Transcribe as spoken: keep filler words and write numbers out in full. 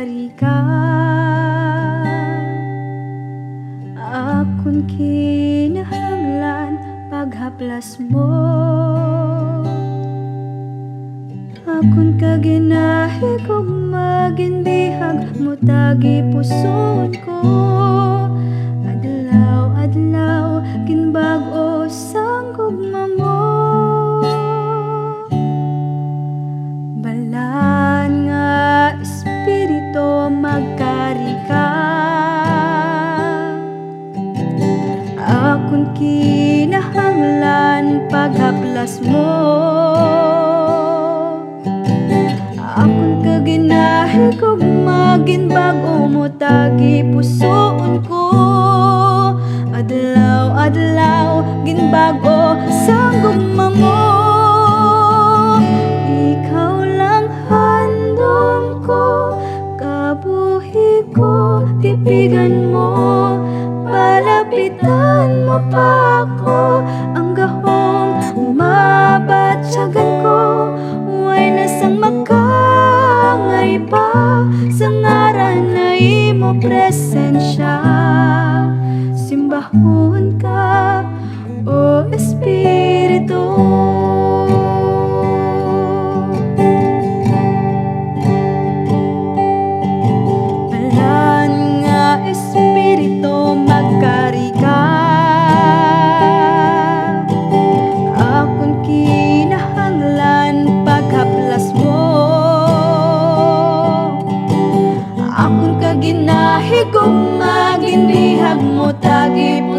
Kari ka, akon kinahanglan paghaplas mo. Akon ka ginahigugma, ginbihag mo, tagipusoon ko. Adlaw-adlaw ginbag-o sang gugma mo. Balaan nga Espiritu, magkari ka. Akon kinahanglan paghaplas mo. Akon ka ginahigugma, ginbag-o mo, tagipusoon ko. Adlaw-adlaw ginbag-o sang gugma mo. Ikaw lang handom ko, kabuhi ko, tipigan mo, palapitan mo pa ako. Ang gahom mabatyagan ko, way na sang makangay pa, sa ngaran na imo presensya, simbahon ka, O Espiritu. Balaan nga Espiritu, magkari ka. Akon kinahanglan paghaplas mo. Akon ka ginahigugma, ginbihag mo, tagip